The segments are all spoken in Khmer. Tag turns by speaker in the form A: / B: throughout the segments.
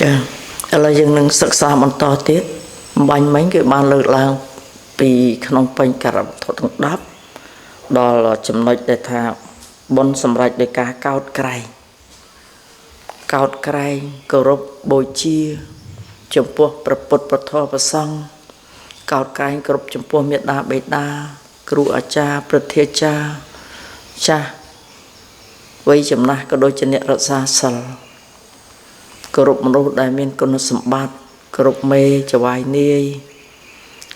A: ចាឥឡូវយើងនឹងសិក្សាបន្តទៀតអំបញ្ញមិញគឺបានលើកឡើងពីក្នុងបញ្ញករវត្ថុទាំង10ដល់ចំណុចដែលថាបុណ្យសម្រេចដោយការកោតក្រែងកោតក្រែងគោរពបូជា ចំពោះព្រះពុទ្ធព្រះធម៌ព្រះសង្ឃកោតក្រែងគោរពចំពោះមេដាបេដាគ្រូអាចារ្យប្រធាចារ្យចាស់វ័យចំណាស់ក៏ដូចជាអ្នករក្សាសិលគោរពមនុស្សដែលមានគុណសម្បត្តិគោរពមេចវាយនាយ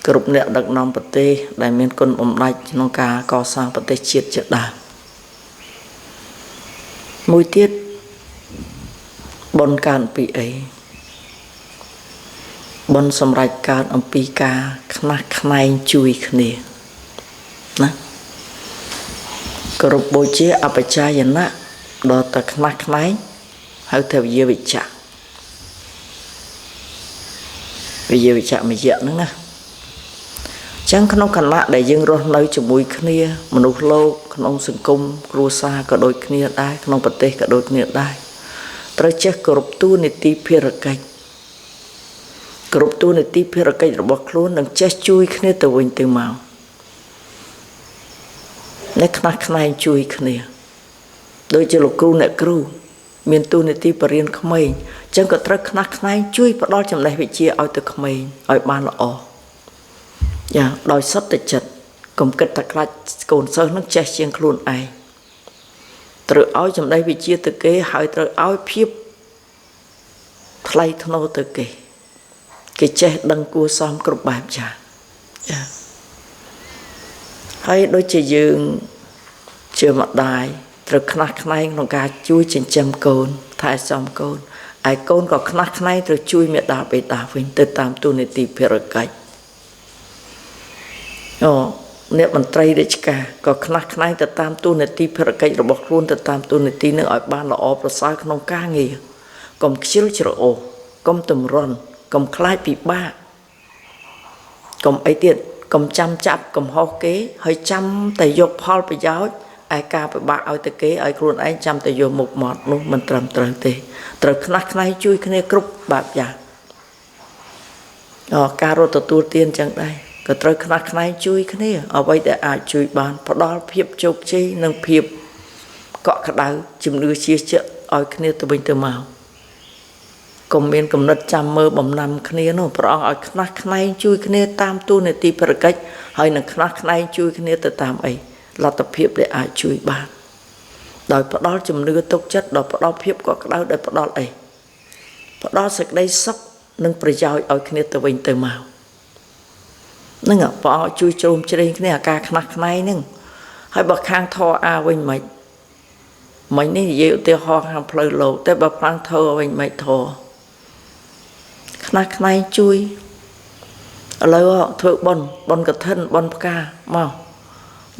A: គោរពអ្នកដឹកនាំប្រទេសដែលមានគុណបំដាច់ក្នុងការកសាងប្រទេសជាតិជាដើមមួយទៀតបុណ្យកើតពីអីបុណ្យសម្រេចកើតអំពីការខ្នះខ្នែងជួយគ្នាណាគោរពបូជាអបជាយណៈដល់តែខ្នះខ្នែងហៅថាវិយាវិជ្ជៈវិយាវិជ្ជមយៈហ្នឹងណាចឹងក្នុងខណៈដែលយើងរស់នៅជាមួយគ្នាមនុស្សលោកក្នុងសង្គមគ្រួសារក៏ដូចគ្នាដែរក្នុងប្រទេសក៏ដូចគ្នាដែរត្រូវចេះគោរពតួនាទីភារកិច្ចគោរពតួនាទីភារកិច្ចរបស់ខ្លួននិងចេះជួយគ្នាទៅវិញទៅមកនៅខ្នះខ្នែងជួយគ្នាដូចជាលោកគ្រូអ្នកគ្រូមានតួនាទីបរិញ្ញាក្មេងចឹងក៏ត្រូវខ្នះខ្នែងជួយផ្ដល់ចំណេះវិជ្ជាឲ្យទៅក្មេងឲ្យបានល្អយ៉ាដោយសុទ្ធតែចិត្តកុំគិតតែខ្លាចកូនសិស្សនឹងចេះជាងខ្លួនឯងត្រូវឲ្យចំណេះវិជ្ជាទៅគេហើយត្រូវឲ្យភាពថ្លៃថ្នូរទៅគេគេចេះដឹងគួរសមគ្រប់បែបយ៉ាងចាហើយដូចជាយើងជាម្ដាយត្រូវខ្នះខ្នែងក្នុងការជួយចិញ្ចឹមកូនថែសំកូនឯកូនក៏ខ្នះខ្នែងត្រូវជួយមេដាបេដាវិញទៅតាមទូនីតិភារកិច្ចអូអ្នកមន្ត្រីរាជការក៏ខ្នះខ្នែងទៅតាមទូនីតិភារកិច្ចរបស់ខ្លួនទៅតាមទូនីតិនឹងឲ្យបានល្អប្រសើរក្នុងការងារកុំខ្ជិលច្រអូសកុំតម្រន់កុំខ្លាចពិបាកកុំអីទៀតកុំចាំចាប់កំហុសគេហើយចាំតែយកផលប្រយោជន៍ឯការពិបាកឲ្យទៅគេឲ្យខ្លួនឯងចាំតែយកមុខមាត់នោះមិនត្រឹមត្រូវទេត្រូវខ្នះខ្នែងជួយគ្នាគ្រប់បែបយ៉ាងការរត់ទទួលទានចឹងដែរក៏ត្រូវខ្នះខ្នែងជួយគ្នាអ្វីដែលអាចជួយបានផ្ដល់ភាពជោគជ័យនិងភាពកក់ក្ដៅជំនឿជឿជាក់ឲ្យគ្នាទៅវិញទៅមកកុំមានកំណត់ចាំមើលបំណាំគ្នានោះព្រះអង្គឲ្យខ្នះខ្នែងជួយគ្នាតាមទូនាទីភារកិច្ចហើយនឹងខ្នះខ្នែងជួយគ្នាទៅតាមអីលទ្ធភាពដែលអាចជួយបានដោយផ្ដល់ជំនឿទុកចិត្តដល់ផ្ដល់ភាពកក់ក្ដៅដោយផ្ដល់អីផ្ដល់សេចក្តីសុខនិងប្រយោជន៍ឲ្យគ្នាទៅវិញទៅមកហ្នឹងព្រះអង្គជួយជ្រោមជ្រែងគ្នាអាការខ្នះខ្នែងហ្នឹងហើយបើខាងធរអាវិញមិនមិញនេះនិយាយឧទាហរណ៍ខាងផ្លូវលោកតែបើខាងធរវិញមិនធរខ្នះខ្នែងជួយឥឡូវធ្វើបុណ្យបុណ្យកឋិនបុណ្យផ្កាមក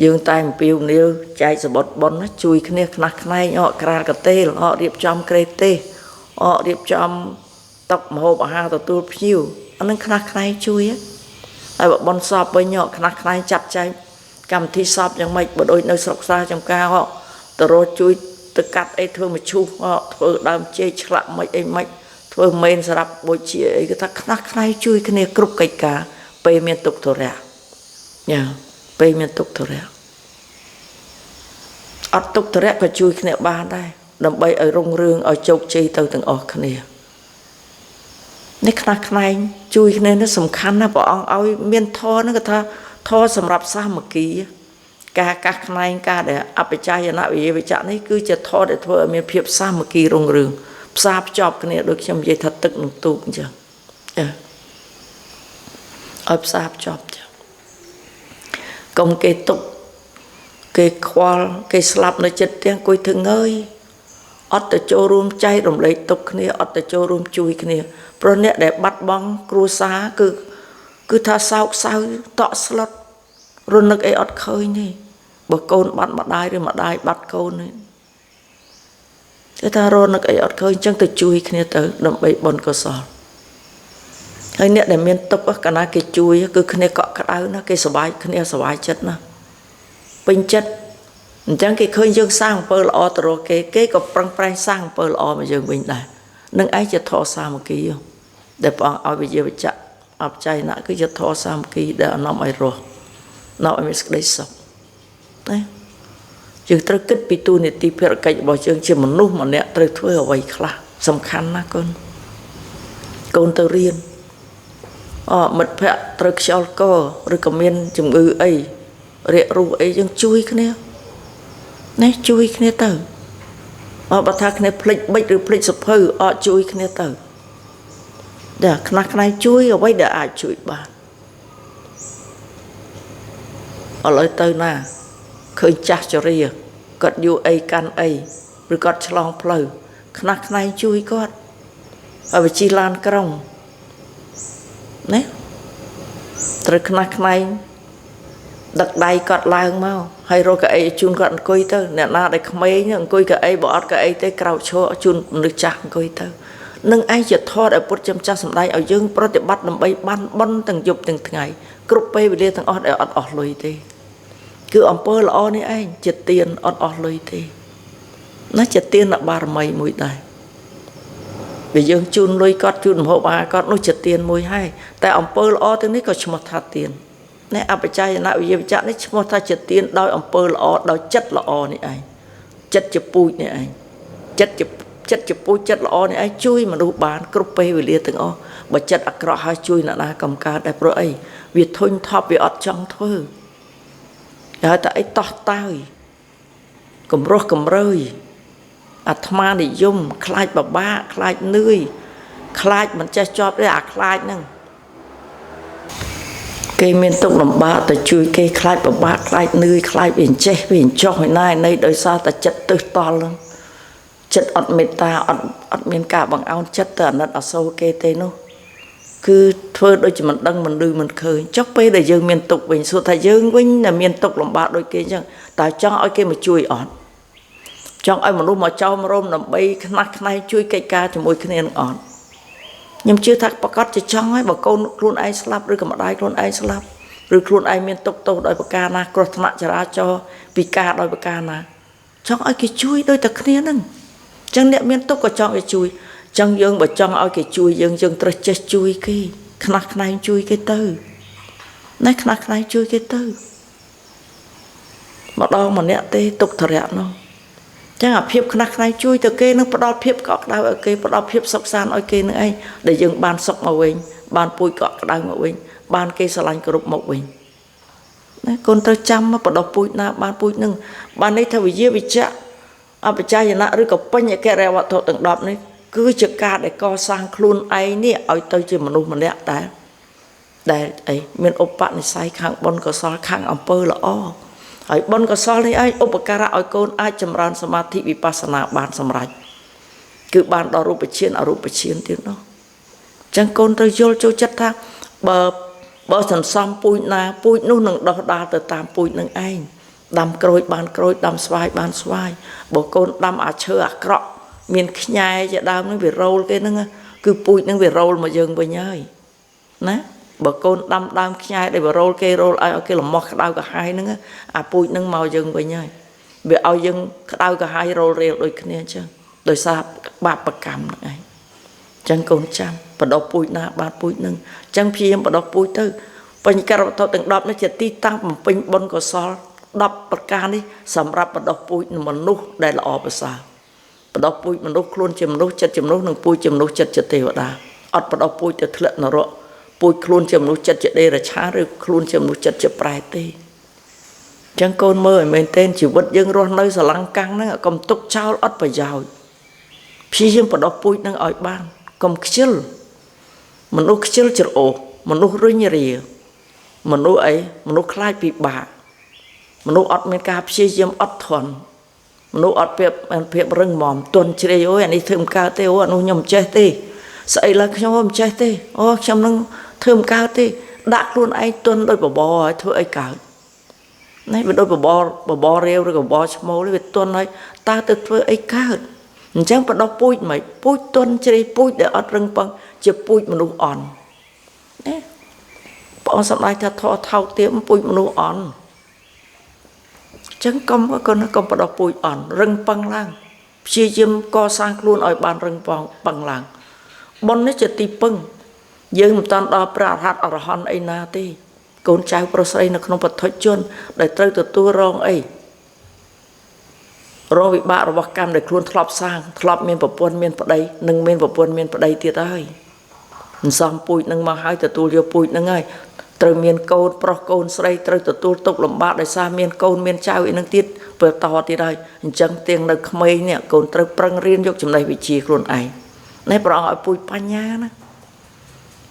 A: យើងតែអំពាវនាវចែកសម្បត្តិបុណ្យជួយគ្នាខ្នះខ្នែងអកក្រាលកតេលអករៀបចំក្រេទេសអករៀបចំតុម្ហូបអាហារទទួលភ្ញៀវអានឹងខ្នះខ្នែងជួយហើយបើបុណ្យសពវិញអកខ្នះខ្នែងចាត់ចែងកម្មវិធីសពយ៉ាងម៉េចបើដូចនៅស្រុកស្រែចំការអកទៅរកជួយទៅកាត់អីធ្វើមឈូសអកធ្វើដើមចេកឆ្លាក់មិនអីមិនធ្វើមេនសម្រាប់បូជាអីគេថាខ្នះខ្នែងជួយគ្នាគ្រប់កិច្ចការពេលមានទុក្ខធរៈញ៉ាពេលមានទុក្ខធរៈអត់ទុក្ខធរៈក៏ជួយគ្នាបានដែរដើម្បីឲ្យរុងរឿងឲ្យជោគជ័យទៅទាំងអស់គ្នានេះខ្នះខ្នែងជួយគ្នានេះសំខាន់ណាស់ព្រះអង្គឲ្យមានធម៌ហ្នឹងគេថាធម៌សម្រាប់សាមគ្គីការកាសខ្នែងការដែលអបិជាយនវិយវិជ្ជៈនេះគឺជាធម៌ដែលធ្វើឲ្យមានភាពសាមគ្គីរុងរឿងផ្សារភ្ជាប់គ្នាដូចខ្ញុំនិយាយថាទឹកនឹងទូកអញ្ចឹងឲ្យផ្សារភ្ជាប់ចឹងកុំគេទុកគេខ្វល់គេស្លាប់នៅចិត្តទាំងអង្គុយធ្វើងើយអត់ទៅចូលរួមចែករំលែកទុកគ្នាអត់ទៅចូលរួមជួយគ្នាព្រោះអ្នកដែលបាត់បង់គ្រួសារគឺថាសោកសៅតក់ស្លុតរនឹកអីអត់ឃើញទេបើកូនបាត់ម្ដាយឬម្ដាយបាត់កូនទេគេថារនឹកអីអត់ឃើញអញ្ចឹងទៅជួយគ្នាទៅដើម្បីបុណ្យកុសលហើយអ្នកដែលមានទុកកាលណាគេជួយគឺគ្នាកក់ក្ដៅណាគេសប្បាយគ្នាសប្បាយចិត្តណាពេញចិត្តអញ្ចឹងគេឃើញយើងសាងអំពើល្អទៅរកគេគេក៏ប្រឹងប្រែងសាងអំពើល្អមកយើងវិញដែរ នឹងឯងជាធម៌សាមគ្គីដែលព្រះអង្គឲ្យវិជាវិជ្ជៈអបច័យណៈគឺជាធម៌សាមគ្គីដែលនាំឲ្យរស់នាំឲ្យមានសេចក្តីសុខណាយើងត្រូវគិតពីទូនីតិភារកិច្ចរបស់យើងជាមនុស្សម្នាក់ត្រូវធ្វើអ្វីខ្លះសំខាន់ណាស់កូនកូនទៅរៀនអមិត្តភ័ក្តិត្រូវខ្យល់កឬក៏មានជំងឺអីរាករូសអីយើងជួយគ្នានេះជួយគ្នាទៅអបើថាគ្នាភ្លេចបិចឬភ្លេចសភៅអត់ជួយគ្នាទៅដែលខ្នះខ្នែងជួយអ្វីដែលអាចជួយបានឥឡូវទៅណាឃើញចាស់ជរាគាត់យូរអីកាន់អីឬគាត់ឆ្លងផ្លូវខ្នះខ្នែងជួយគាត់ឲ្យវាជិះឡានក្រុងណាត្រូវខ្នះខ្នែងដឹកដៃគាត់ឡើងមកហើយរកកៅអីជូនគាត់អង្គុយទៅអ្នកណាដែលក្មេងអង្គុយកៅអីបើអត់កៅអីទេក្រោកឈរជូនមនុស្សចាស់អង្គុយទៅនឹងឯងជាធម៌ដែលពុទ្ធចំចាស់សម្ដែងឲ្យយើងប្រតិបត្តិដើម្បីបានបុណ្យទាំងយប់ទាំងថ្ងៃគ្រប់ពេលវេលាទាំងអស់ដែលអត់អស់លុយទេគឺអំពើល្អនេះឯងជាទានអត់អស់លុយទេណាជាទានបារមីមួយដែរវាយើងជូនលុយគាត់ជូនម្ហូបអាហារគាត់នោះជាទានមួយហើយតែអំពើល្អទាំងនេះក៏ឈ្មោះថាទាននេះអបច្ច័យនវិយវិជ្ជៈនេះឈ្មោះថាជាទានដោយអំពើល្អដោយចិត្តល្អនេះឯងចិត្តជាពូជនេះឯងចិត្តជាពូជចិត្តល្អនេះឯងជួយមនុស្សបានគ្រប់ពេលវេលាទាំងអស់បើចិត្តអាក្រក់ហើយជួយអ្នកណាកំកើតដែរព្រោះអីវាធុញថប់វាអត់ចង់ធ្វើហើយតែអីតោះតើយកម្រោះកម្រើយអាត្មានិយមខ្លាចបបាក់ខ្លាចនឿយខ្លាចមិនចេះជាប់ទេអាខ្លាចហ្នឹងគេមានទុកលំបាកទៅជួយគេខ្លាចបបាក់ខ្លាចនឿយខ្លាចវាចេះវាចោះឯណាឯណីដោយសារតែចិត្តទើសតល់ហ្នឹងចិត្តអត់មេត្តាអត់មានការបង្អោនចិត្តទៅអាណិតអាសូរគេទេនោះគឺធ្វើដូចជាមិនដឹងមិនឮមិនឃើញចុះពេលដែលយើងមានទុកវិញសួរថាយើងវិញដែលមានទុកលំបាកដូចគេអញ្ចឹងតើចង់ឲ្យគេមកជួយអត់ចង់ឲ្យមនុស្សមកចោមរោមដើម្បីខ្នះខ្នែងជួយកិច្ចការជាមួយគ្នានឹងអត់ខ្ញុំជឿថាប្រកាសជាចង់ហើយបើកូនខ្លួនឯងស្លាប់ឬក៏ម្ដាយខ្លួនឯងស្លាប់ឬខ្លួនឯងមានទុកទោសដោយប្រការណាគ្រោះថ្នាក់ចរាចរណ៍ពិការដោយប្រការណាចង់ឲ្យគេជួយដូចតែគ្នានឹងអញ្ចឹងអ្នកមានទុកក៏ចង់ឲ្យជួយអញ្ចឹងយើងបើចង់ឲ្យគេជួយយើងយើងត្រូវចេះជួយគេខ្នះខ្នែងជួយគេទៅណែខ្នះខ្នែងជួយគេទៅម្ដងម្នាក់ទេទុកធរៈនោះចឹងអាភាពខ្នះខ្នែងជួយទៅគេនឹងផ្ដល់ភាពកក់ក្ដៅឲ្យគេផ្ដល់ភាពសុខសាន្តឲ្យគេនឹងឯងដែលយើងបានសុខមកវិញបានពួយកក់ក្ដៅមកវិញបានគេស្រឡាញ់គ្រប់មកវិញណាកូនត្រូវចាំមកបដោះពូជណាបានពូជនឹងបានន័យថាវិជាវិជ្ជៈអបច្ច័យណៈឬក៏បញ្ញកិរិយាវត្ថុទាំង10នេះគឺជាការដែលកសាងខ្លួនឯងនេះឲ្យទៅជាមនុស្សម្នាក់ដែលអីមានឧបនិស្ស័យខាងបុណ្យកុសលខាងអំពើល្អហើយបុណ្យកុសលនេះឯងឧបការៈឲ្យកូនអាចចម្រើនសមាធិវិបស្សនាបានសម្រេចគឺបានដល់រូបឈានអរូបឈានទៀតនោះអញ្ចឹងកូនត្រូវយល់ចូលចិត្តថាបើសន្សំពូជណាពូជនោះនឹងដោះដាលទៅតាមពូជនឹងឯងដាំក្រូចបានក្រូចដាំស្វាយបានស្វាយបើកូនដាំអាឈើអាក្រក់មានខ្ញែជាដើមនឹងវារោលគេហ្នឹងគឺពូជនឹងវារោលមកយើងវិញហើយណាបើកូនដាំដើមខ្ញែដែលវារោលគេរោលឲ្យគេលមាស់ក្តៅក្រហាយហ្នឹងអាពូជហ្នឹងមកយើងវិញហើយវាឲ្យយើងក្តៅក្រហាយរោលរាលដូចគ្នាអញ្ចឹងដោយសារបាបកម្មហ្នឹងឯងអញ្ចឹងកូនចាំបដោះពូជណាបានពូជហ្នឹងអញ្ចឹងព្យាយាមបដោះពូជទៅបញ្ញករវត្ថុទាំង10នេះជាទីតាំងបំពេញបុណ្យកុសល10ប្រការនេះសម្រាប់បដោះពូជមនុស្សដែលល្អប្រសើរបដោះពូជមនុស្សខ្លួនជាមនុស្សចិត្តជាមនុស្សនិងពូជជាមនុស្សចិត្តជាទេវតាអត់បដោះពូជទៅធ្លាក់នរកពូជខ្លួនជាមនុស្សចិត្តជាដេរឆានឬខ្លួនជាមនុស្សចិត្តជាប្រែតទេអញ្ចឹងកូនមើលឲ្យមែនទែនជីវិតយើងរស់នៅស្រឡាំងកាំងហ្នឹងកុំទុកចោលអត់ប្រយោជន៍ព្យាយាមបដោះពូជហ្នឹងឲ្យបានកុំខ្ជិលមនុស្សខ្ជិលច្រអូសមនុស្សរុញរាមនុស្សអីមនុស្សខ្លាចពិបាកមនុស្សអត់មានការព្យាយាមអត់ធន់មនុស្សអត់ភាពរឹងមាំទន់ជ្រាយអូយអានេះធ្វើមិនកើតទេអូអានោះខ្ញុំមិនចេះទេស្អីឡើយខ្ញុំមិនចេះទេអូខ្ញុំនឹងធ្វើមិនកើតទេដាក់ខ្លួនឯងទន់ដូចបបរឲ្យធ្វើអីកើតនេះវាដូចបបររាវឬក៏បបរឈ្មោលវាទន់ហើយតើទៅធ្វើអីកើតអញ្ចឹងបដោះពូជមិនពូជទន់ជ្រាយពូជដែលអត់រឹងប៉ឹងជាពូជមនុស្សអន់ណាបងសម្ដែងថាធေါ်ថោកទាបពូជមនុស្សអន់ចឹងកុំកូនកុំបដោះពូជអន់រឹងប៉ឹងឡើង ព្យាយាមកសាងខ្លួនឲ្យបានរឹងប៉ងប៉ឹងឡើងបុណ្យនេះជាទីពឹងយើងមិនតាន់ដល់ព្រះអរហន្តអរហន្តអីណាទេកូនចៅប្រុសស្រីនៅក្នុងបឋិជនដែលត្រូវទទួលរងអីរងវិបាករបស់កម្មដែលខ្លួនធ្លាប់សាងធ្លាប់មានប្រពន្ធមានប្តីនិងមានប្រពន្ធមានប្តីទៀតហើយសន្សំពូជនឹងមកហើយទទួលយកពូជនឹងហើយត្រូវមានកូនប្រុសកូនស្រីត្រូវទទួលទុកលំបាកដោយសារមានកូនមានចៅអីនឹងទៀតពេលតទៀតហើយអញ្ចឹងទៀងនៅក្មេងនេះកូនត្រូវប្រឹងរៀនយកចំណេះវិជ្ជាខ្លួនឯងនេះព្រះអង្គឲ្យពូជបញ្ញាណា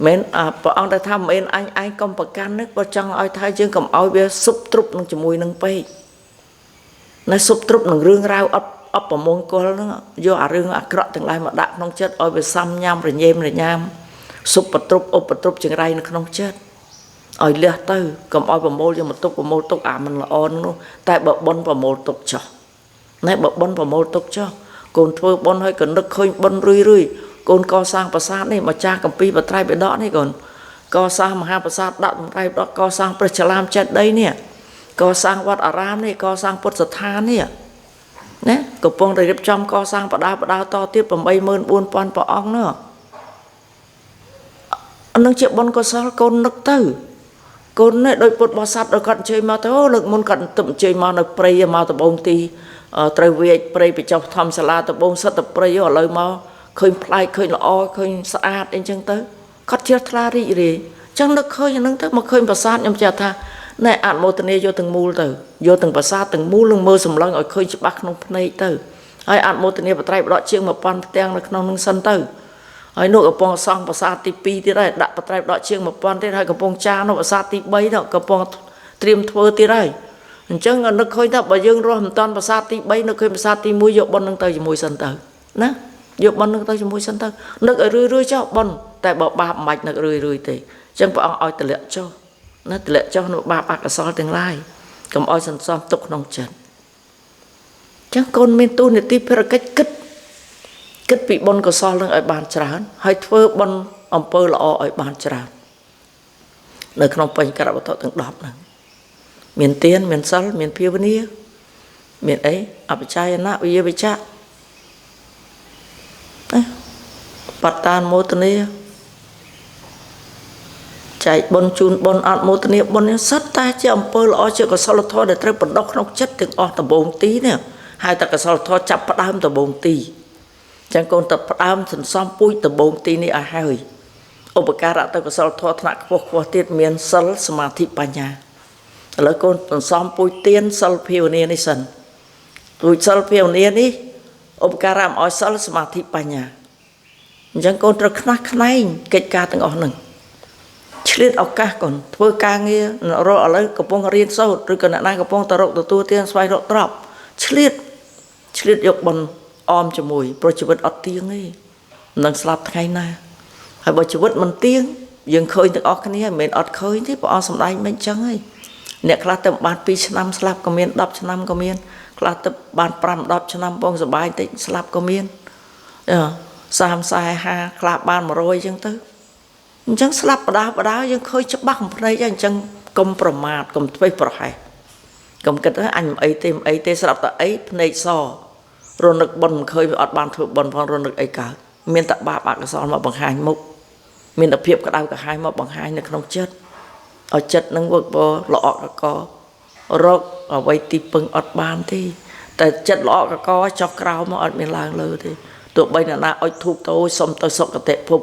A: មិនព្រះអង្គតែថាមិនអញឯងកុំប្រកាន់នេះបើចង់ឲ្យថាយើងកុំឲ្យវាសុបទ្រុបនឹងជាមួយនឹងពេកណាសុបទ្រុបនឹងរឿងរ៉ាវអត់អបមង្គលហ្នឹងយកអារឿងអាក្រក់ទាំងឡាយមកដាក់ក្នុងចិត្តឲ្យវាសាំញ៉ាំរញ៉េមរញ៉ាមសុបទ្រុបឧបទ្រុបចង្រៃនៅក្នុងចិត្តឲ្យលះទៅកុំឲ្យប្រមូលយកមកទុកប្រមូលទុកអាមិនល្អនោះតែបើបុណ្យប្រមូលទុកចុះណែបើបុណ្យប្រមូលទុកចុះកូនធ្វើបុណ្យហើយក៏នឹកឃើញបុណ្យរឿយរឿយកូនកសាងប្រាសាទនេះម្ចាស់កម្ពីបត្រៃបិដកនេះកូនកសាងមហាប្រាសាទដាក់បត្រៃបិដកកសាងព្រះច្លាមចេតិយនេះកសាងវត្តអារាមនេះកសាងពុទ្ធស្ថាននេះណាកំពុងតែរៀបចំកសាងបដាបដាតទៀត84000ព្រះអង្គនោះអានឹងជាបុណ្យកុសលកូននឹកទៅកូននេះដោយពុទ្ធបរិស័ទដល់គាត់អញ្ជើញមកទៅលើកមុនគាត់ទៅអញ្ជើញមកនៅព្រៃមកដបងទីត្រូវវាចព្រៃបចុះធម្មសាលាដបងសិតតែព្រៃឥឡូវមកឃើញប្លែកឃើញល្អឃើញស្អាតអីចឹងទៅគាត់ជ្រះថ្លារីករាយអញ្ចឹងនឹកឃើញអានឹងទៅមកឃើញប្រាសាទខ្ញុំចេះថាណែអនុមោទនាយកទាំងមូលទៅយកទាំងប្រាសាទទាំងមូលនឹងមើលសម្លឹងឲ្យឃើញច្បាស់ក្នុងភ្នែកទៅហើយអនុមោទនាបត្រៃបដកជាង1000ផ្ទាំងនៅក្នុងនឹងសិនទៅហើយនោះកំពុងសង់ប្រាសាទទី2ទៀតហើយដាក់បត្រៃបដកជាង1000ទៀតហើយកំពុងចានោះប្រាសាទទី3នោះកំពុងត្រៀមធ្វើទៀតហើយអញ្ចឹងនឹកឃើញថាបើយើងរស់មិនតាន់ប្រាសាទទី3នឹកឃើញប្រាសាទទី1យកបុណ្យនឹងទៅជាមួយសិនទៅណាយកបុណ្យនឹងទៅជាមួយសិនទៅនឹកឲ្យរឿយរឿយចុះបុណ្យតែបើបាបមិនបាច់នឹករឿយរឿយទេអញ្ចឹងព្រះអង្គឲ្យតម្លាក់ចុះណាតម្លាក់ចុះនៅបាបអកុសលទាំងឡាយកុំឲ្យសន្សំទុកក្នុងចិត្តអញ្ចឹងកូនមានទូនាទីភារកិច្ចគិតគិតពីបុណ្យកុសលនឹងឲ្យបានច្រើនហើយធ្វើបុណ្យអំពើល្អឲ្យបានច្រើននៅក្នុងបញ្ញករវត្ថុទាំង10ហ្នឹងមានទានមានសិលមានភាវនាមានអីអបជាយនៈវិយវិជ្ជៈបត្តានមោទនាចែកបុណ្យជូនបុណ្យអត់មោទនាបុណ្យនេះសិតតែជាអំពើល្អជាកុសលធម៌ដែលត្រូវបណ្ដុះក្នុងចិត្តទាំងអស់ដំបូងទីនេះហើយតែកុសលធម៌ចាប់ផ្ដើមដំបូងទីចឹងកូនទៅផ្ដើមសន្សំពូជដំបូងទីនេះឲ្យហើយឧបការៈទៅកុសលធម៌ថ្នាក់ខ្ពស់ខ្ពស់ទៀតមានសិលសមាធិបញ្ញាឥឡូវកូនសន្សំពូជទានសិលភាវនានេះសិនពូជសិលភាវនានេះឧបការៈឲ្យសិលសមាធិបញ្ញាអញ្ចឹងកូនត្រូវខ្នះខ្នែងកិច្ចការទាំងអស់ហ្នឹងឆ្លៀតឱកាសកូនធ្វើការងាររកឥឡូវកំពុងរៀនសូត្រឬក៏អ្នកណាកំពុងតែរកទទួលទានស្វែងរកទ្រព្យឆ្លៀតឆ្លៀតយកបុណ្យអមជាមួយព្រោះជីវិតអត់ទៀងទេមិននឹងស្លាប់ថ្ងៃណាហើយបើជីវិតមិនទៀងយើងឃើញទាំងអស់គ្នាមិនមែនអត់ឃើញទេព្រះអង្គសម្ដែងមិនអញ្ចឹងទេអ្នកខ្លះទៅបាន2ឆ្នាំស្លាប់ក៏មាន10ឆ្នាំក៏មានខ្លះទៅបាន5 10ឆ្នាំបងសប្បាយតិចស្លាប់ក៏មាន30 40 50ខ្លះបាន100អញ្ចឹងទៅអញ្ចឹងស្លាប់បដាបដាយើងឃើញច្បាស់ក្នុងភ្នែកហើយអញ្ចឹងកុំប្រមាថកុំធ្វេសប្រហែសកុំគិតថាអញមិនអីទេមិនអីទេស្រាប់តែអីភ្នែកសរនឹកបុណ្យមិនឃើញវាអត់បានធ្វើបុណ្យផងរនឹកអីកើតមានតែបាបអកុសលមកបង្ហាញមុខមានតែភាពក្តៅក្រហាយមកបង្ហាញនៅក្នុងចិត្តឲ្យចិត្តនឹងវឹកវរល្អក់កករកអ្វីទីពឹងអត់បានទេតែចិត្តល្អក់កកចុះក្រោមមកអត់មានឡើងលើទេទោះបីអ្នកណាអុជធូបទៅសុំទៅសុគតិភព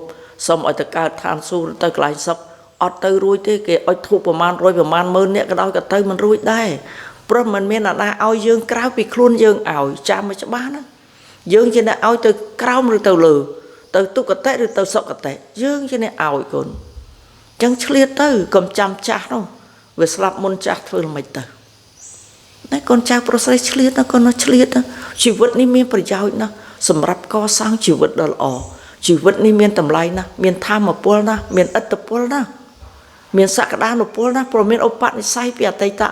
A: សុំឲ្យទៅកើតឋានសួគ៌ទៅកន្លែងសុខអត់ទៅរួចទេគេអុជធូបប្រមាណ100ប្រមាណ10000នាក់ក៏ដោយក៏ទៅមិនរួចដែរព្រោះមិនមានអ្នកណាឲ្យយើងក្រៅពីខ្លួនយើងឲ្យចាំឲ្យច្បាស់ណាយើងជាអ្នកឲ្យទៅក្រោមឬទៅលើទៅទុគតិឬទៅសុគតិយើងជាអ្នកឲ្យកូនចឹងឆ្លៀតទៅកុំចាំចាស់នោះវាស្លាប់មុនចាស់ធ្វើល្មិចទៅណែកូនចៅប្រុសស្រីឆ្លៀតណាកូនឆ្លៀតណាជីវិតនេះមានប្រយោជន៍ណាស់សម្រាប់កសាងជីវិតដ៏ល្អជីវិតនេះមានតម្លៃណាស់មានធម៌ពលណាស់មានឥទ្ធិពលណាស់មានសក្តានុពលណាស់ព្រោះមានឧបនិស្ស័យពីអតីត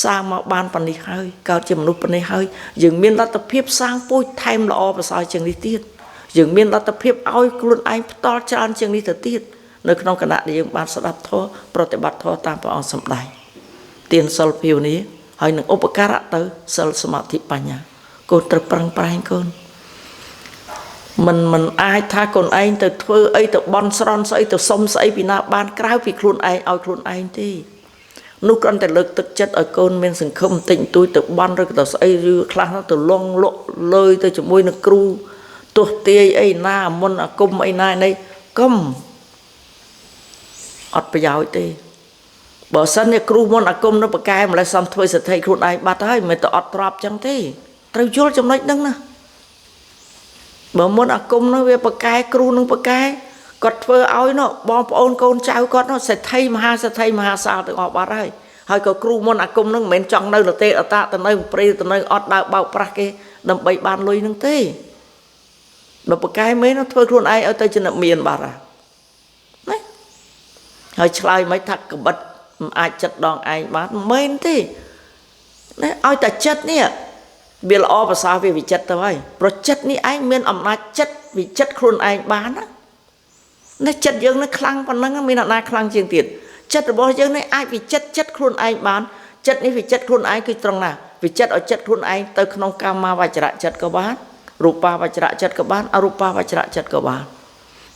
A: សាងមកបានប៉ុណ្នេះហើយកើតជាមនុស្សប៉ុណ្នេះហើយយើងមានលទ្ធភាពសាងពូជថែមល្អប្រសើរជាងនេះទៀតយើងមានលទ្ធភាពឲ្យខ្លួនឯងផ្ដល់ច្រើនជាងនេះទៅទៀតនៅក្នុងគណៈដែលយើងបានស្ដាប់ធម៌ប្រតិបត្តិធម៌តាមព្រះអង្គសម្ដែងទានសិលភាវនាហើយនឹងឧបការៈទៅសិលសមាធិបញ្ញាកូនត្រូវប្រឹងប្រែងកូន មិនអាចថាកូនឯងទៅធ្វើអីទៅបន់ស្រន់ស្អីទៅសុំស្អីពីណាបានក្រៅពីខ្លួនឯងឲ្យខ្លួនឯងទេនោះគ្រាន់តែលើកទឹកចិត្តឲ្យកូនមានសង្ឃឹមតិចបន្តួចទៅបន់ឬក៏ទៅស្អីឬខ្លះទៅលងលក់លើយទៅជាមួយនឹងគ្រូទោះទាយអីណាមុនអាគមអីណានេះកុំអត់ប្រយោជន៍ទេបើសិនជាគ្រូមុនអាគមនៅប្រកែម្លេះសំធ្វើសទ្ធិខ្លួនឯងបាត់ហើយមិនទៅអត់ទ្របចឹងទេត្រូវយល់ចំណុចហ្នឹងណាបើមុនអាគមនោះវាប្រកែគ្រូនឹងប្រកែគាត់ធ្វើឲ្យនោះបងប្អូនកូនចៅគាត់នោះសេដ្ឋីមហាសេដ្ឋីមហាសាលទាំងអស់បាត់ហើយហើយក៏គ្រូមុនអាគមនឹងមិនមែនចង់នៅលទេអតទៅនៅព្រៃទៅនៅអត់ដើរបោកប្រាស់គេដើម្បីបានលុយនឹងទេបើប្រកែមែនធ្វើខ្លួនឯងឲ្យទៅជាអ្នកមានបាត់ណាហើយឆ្លើយមិនថាកបិតមិនអាចចិត្តដងឯងបានមិនមែនទេណាឲ្យតែចិត្តនេះវាល្អប្រសើរវាវិចិត្រទៅហើយប្រចិត្តនេះឯងមានអំណាចចិត្តវិចិត្រខ្លួនឯងបានណានេះចិត្តយើងនេះខ្លាំងប៉ុណ្ណឹងមានអ្នកណាខ្លាំងជាងទៀតចិត្តរបស់យើងនេះអាចវិចិត្រចិត្តខ្លួនឯងបានចិត្តនេះវិចិត្រខ្លួនឯងគឺត្រង់ណាវិចិត្រឲ្យចិត្តខ្លួនឯងទៅក្នុងកាមាវចរៈចិត្តក៏បានរូបាវចរៈចិត្តក៏បានអរូបាវចរៈចិត្តក៏បាន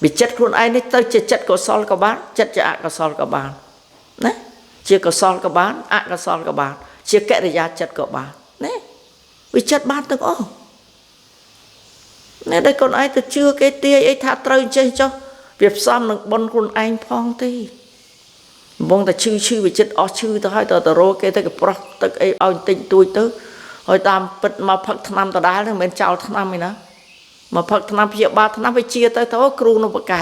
A: វិចិត្រខ្លួនឯងនេះទៅជាចិត្តកុសលក៏បានចិត្តជាអកុសលក៏បានណាជាកុសលក៏បានអកុសលក៏បានជាកិរិយាចិត្តក៏បានណាវិចិត្របានទាំងអស់នេះដែលកូនឯងទៅជឿគេទាយអីថាត្រូវចេះចុះវាផ្សំនឹងបុណ្យខ្លួនឯងផងទេកំពុងតែឈឺឈឺវិចិត្រអស់ឈឺទៅហើយទៅរកគេទៅគេប្រោះទឹកអីឲ្យបន្តិចតួចទៅហើយតាមពិតមកផឹកថ្នាំដដែលហ្នឹងមិនមែនចោលថ្នាំឯណាមកផឹកថ្នាំព្យាបាលថ្នាំវាជាទៅទៅគ្រូនោះប្រកែ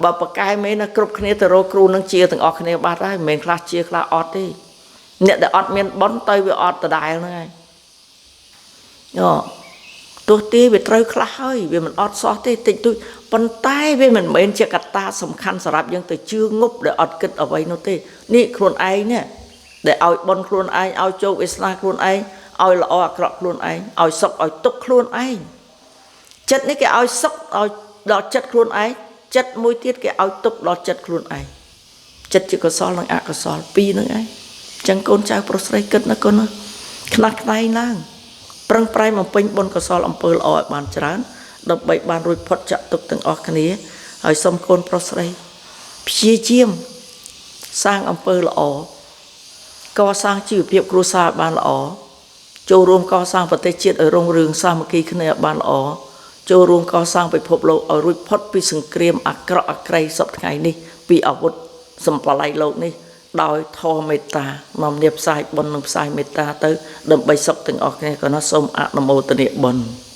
A: បើប្រកែមែនណាគ្រប់គ្នាទៅរកគ្រូនឹងជាទាំងអស់គ្នាបាត់ហើយមិនមែនខ្លះជាខ្លះអត់ទេអ្នកដែលអត់មានបុណ្យទៅវាអត់ដដែលហ្នឹងហើយអូទោះទេវាត្រូវខ្លះហើយវាមិនអត់សោះទេតិចតួចប៉ុន្តែវាមិនមែនជាកត្តាសំខាន់សម្រាប់យើងទៅជឿងប់ដែលអត់គិតអ្វីនោះទេនេះខ្លួនឯងនេះដែលឲ្យបុណ្យខ្លួនឯងឲ្យជោគវាសនាខ្លួនឯងឲ្យល្អអាក្រក់ខ្លួនឯងឲ្យសុខឲ្យទុក្ខខ្លួនឯងចិត្តនេះគេឲ្យសុខឲ្យដល់ចិត្តខ្លួនឯងចិត្តមួយទៀតគេឲ្យទុក្ខដល់ចិត្តខ្លួនឯងចិត្តជាកុសលនិងអកុសលពីរហ្នឹងឯងចឹងកូនចៅប្រុសស្រីគិតណាកូនណាខ្នះខ្នែងឡើងប្រឹងប្រែងបំពេញបុណ្យកុសលអំពើល្អឲ្យបានច្រើនដើម្បីបានរួចផុតចាកទុក្ខទាំងអស់គ្នាហើយសូមកូនប្រុសស្រីព្យាយាមសាងអំពើល្អកសាងជីវភាពគ្រួសារបានល្អចូលរួមកសាងប្រទេសជាតិឲ្យរុងរឿងសាមគ្គីគ្នាបានល្អចូលរួមកសាងពិភពលោកឲ្យរួចផុតពីសង្គ្រាមអាក្រក់អាក្រីសពថ្ងៃនេះពីអាវុធសម្បល័យលោកនេះដោយធម៌មេត្តានាំនាផ្សាយបុណ្យនិងផ្សាយមេត្តាទៅដើម្បីសុខទាំងអស់គ្នាក៏ណាសូមអនុមោទនាបុណ្យ។